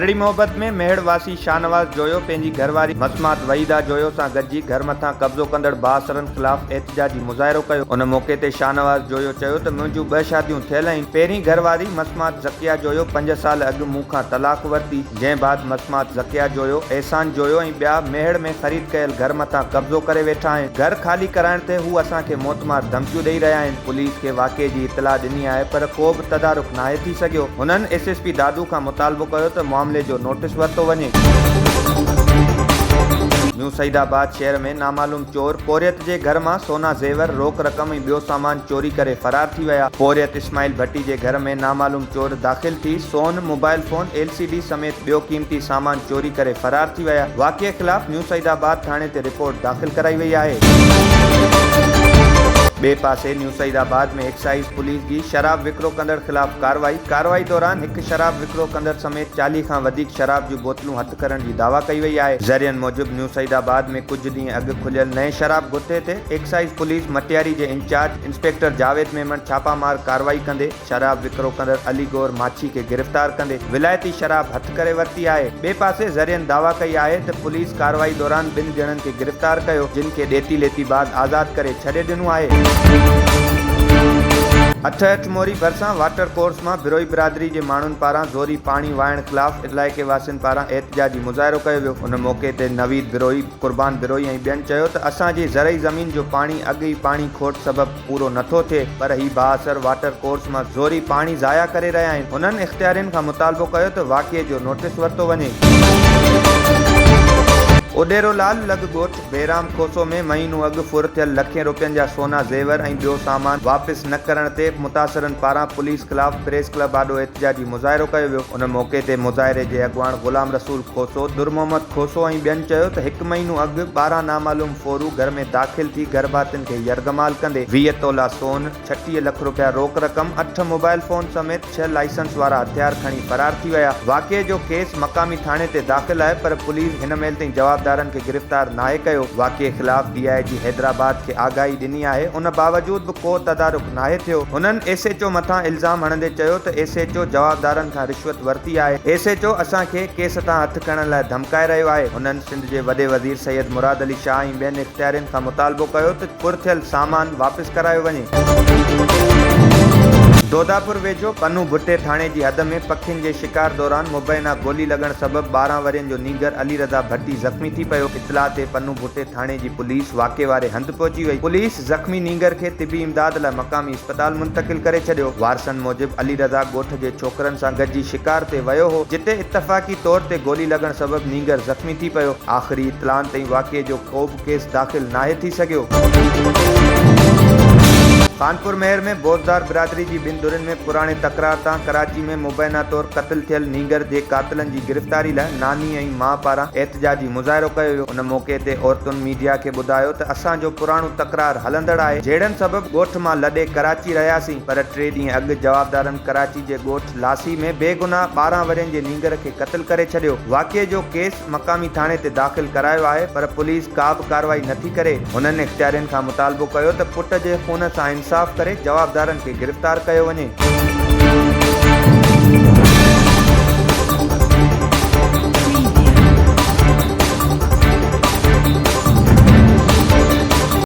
کرڙي محبت ۾ ميهڙ واسي شاهنواز جويو پنهنجي گهرواري مسمات وحيده جويو سان گڏجي گهر مٿان قبضو ڪندڙ بااثرن خلاف احتجاجي مظاهرو ڪيو. ان موقعي تي شاهنواز جويو چيو ته منهنجون ٻه شاديون ٿيل آهن، پهرين گهرواري مسمات ذڪيه جويو پنج سال اڳ مون کان طلاق ورتي، جنهن بعد مسمات ذڪيه جويو، احسان جويو ۽ ٻيا ميهڙ ۾ خريد ڪيل گهر مٿان قبضو ڪري ويٺا آهن، گهر خالي ڪرائڻ تي هو اسان کي موتمار ڌمڪيون ڏئي رهيا آهن، پوليس کي واقعي جي اطلاع ڏني آهي پر ڪو به تدارڪ ناهي ٿي سگهيو. هنن ايس ايس پي دادو کان مطالبو ڪيو ته معاملي جو نوٽيس ورتو وڃي. نيو سعيد آباد شهر ۾ نامعلوم چور پورهيت جي گهر مان سونا زيور، روڪ رقم ۽ ٻيو سامان چوري ڪري فرار ٿي ويا. پورهيت اسماعيل ڀٽي جي گهر ۾ نامعلوم چور داخل ٿي سون، mobile phone, L C D سميت ٻيو قيمتي سامان چوري ڪري فرار ٿي ويا. واقعي خلاف نيو سعيد آباد ٿاڻي تي رپورٽ داخل ڪرائي وئي آهي. ٻئي پاسي نيو سعيد آباد ۾ ايڪسائيز پوليس جي شراب وڪرو ڪندڙ خلاف ڪارروائي، ڪارروائي دوران هڪ شراب وڪرو ڪندڙ سميت 40 کان وڌيڪ شراب جون بوتلون هٿ ڪرڻ جي دعويٰ ڪئي وئي آهي. ذريعن موجب نيو سعيد آباد ۾ ڪجهه ڏينهن اڳ کليل نئين شراب گٿي تي ايڪسائيز پوليس مٽياري جي انچارج انسپيڪٽر جاويد ميمڻ ڇاپا مار ڪارروائي ڪندي شراب وڪرو ڪندڙ علي گوهر ماڇي کي گرفتار ڪندي ولايتي شراب هٿ ڪري ورتي آهي. ٻئي پاسي ذريعن دعويٰ ڪئي آهي ته پوليس ڪارروائي دوران ٻن ڄڻن کي گرفتار ڪيو جن کي ڏيتي ليتي بعد آزاد ڪري ڇڏي ڏنو آهي. اٺ اٺ موري ڀرسان واٽر ڪورس مان بروهي برادري جي ماڻهن پاران زوري پاڻي وهائڻ خلاف علائقي واسين پاران احتجاجي مظاهرو ڪيو ويو. ان موقعي تي نويد بروهي، قربان بروهي ۽ ٻين چيو ته اسان جي زرعي زمين جو پاڻي اڳ ئي پاڻي کوٽ سبب پورو نٿو ٿئي پر هي بااثر واٽر ڪورس مان زوري پاڻي ضايع ڪري رهيا آهن. هنن اختيارين کان مطالبو ڪيو ته واقعي جو نوٽيس ورتو وڃي. اڏيرو لال لڳ ڳوٺ بيرام کوسو ۾ مهينو اڳ ڦر ٿيل لکين روپين جا سونا زيور ۽ ٻيو سامان واپس نه ڪرڻ تي متاثرن پاران پوليس خلاف پريس ڪلب آڏو احتجاجي مظاهرو ڪيو ويو. ان موقعي تي مظاهري جي اڳواڻ غلام رسول کوسو، در محمد کوسو ۽ ٻين چيو ته هڪ مهينو اڳ 12 نامعلوم ڦورو گهر ۾ داخل ٿي گهرڀاتين کي يرغمال ڪندي 20 تولا سون، 36 لک روپيا روڪ رقم، اٺ موبائل فون سميت ڇهه لائسنس وارا هٿيار کڻي فرار ٿي ويا. واقعي جو ڪيس مقامي ٿاڻي تي داخل آهي پر پوليس هن مهل تائين جوابدارن کي گرفتار ناهي ڪيو. واقعي خلاف ڊي I جي حيدرآباد کي آگاهي ڏني آهي ان باوجود به ڪو تدارڪ ناهي ٿيو. هنن ايس ايڇ او مٿان الزام هڻندي چيو ته ايس ايڇ او جوابدارن کان رشوت ورتي آهي، ايس ايڇ او اسان کي ڪيس تان هٿ کڻڻ لاء ڌمڪائي رهيو آهي. هنن سنڌ جي وڏي وزير سيد مراد علي شاهه ۽ ٻين اختيارين کان مطالبو ڪيو ته ڦر ٿيل سامان واپس ڪرايو وڃي. دوداپور ويجهو پنو ڀٽي ٿاڻي جي حد ۾ پکين جي شڪار دوران مبينا گولي لڳڻ سبب 12 ورهين جو نينگر علي رضا ڀٽي زخمي ٿي پيو، اطلاع تي پنو ڀٽي ٿاڻي جي پوليس واقعي واري هنڌ پهچي وئي، پوليس زخمي نينگر کي طبي امداد لاء مقامي اسپتال منتقل ڪري ڇڏيو، وارثن موجب علي رضا ڳوٺ جي ڇوڪرن سان گڏجي شڪار تي ويو هو، جتي اتفاقي طور تي گولي لڳڻ سبب نينگر زخمي ٿي پيو، آخري اطلاعن تائين واقعي جو ڪوبه ڪيس داخل ناهي ٿي سگهيو. خانپور مهر ۾ بوزدار برادري جي ٻن ڌرين ۾ پراڻي تڪرار تان ڪراچي ۾ مبينا طور قتل ٿيل نينگر جي قاتلن جي گرفتاري لاء ناني ۽ ماء پاران احتجاجي مظاهرو ڪيو ويو. ان موقعي تي عورتن ميڊيا کي ٻڌايو ته اسان جو پراڻو تڪرار هلندڙ آهي، جهيڙن سبب ڳوٺ مان لڏي ڪراچي رهياسين پر ٽي ڏينهن اڳ جوابدارن ڪراچي جي ڳوٺ لاسي ۾ بيگناهه 12 ورهين جي نينگر کي قتل ڪري ڇڏيو، واقعي جو ڪيس مقامي ٿاڻي تي داخل ڪرايو آهي پر پوليس ڪا به ڪارروائي نٿي ڪري، هنن اختيارين کان مطالبو ڪيو ته پٽ جي خون سان انصاف ڪري جوابدارن کي گرفتار ڪيو وڃي.